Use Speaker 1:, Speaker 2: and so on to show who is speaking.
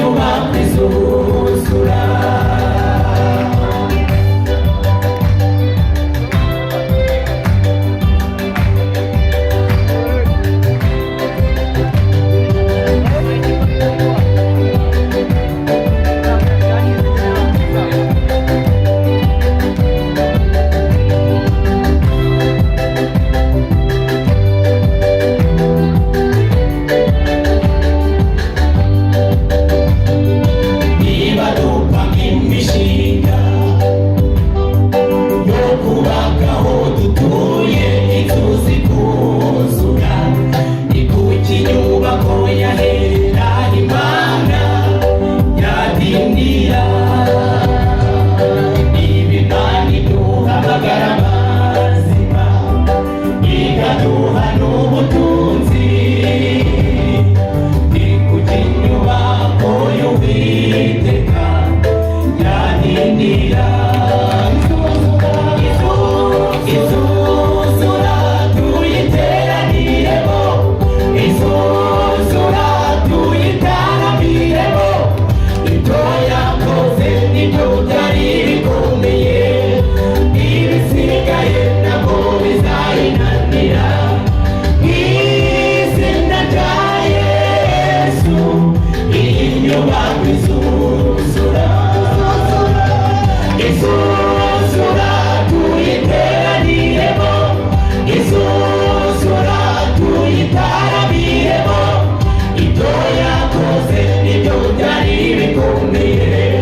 Speaker 1: Nyubako izuzura. Niba dupanga imishinga yo kubaka aho dutuye, inzu zikuzura, ni kuki inyubako yahera Imana yadindira? Niba Imana iduha amagara mazima, ikaduha n'ubutunzi, ni kuki inyubako y'Uwiteka yadindira? Izuzura tuyiteraniremo, izuzura tuyitaramiremo. Ibyo yakoze nibyo byari bikomeye, ibisigaye ntabwo bizayinanira. Izina rya Yesu, iyi nyubako izuzura. Izuzura tuyiteraniremo, izuzura tuyitaramiremo. Ibyo yakoze nibyo byari bikomeye.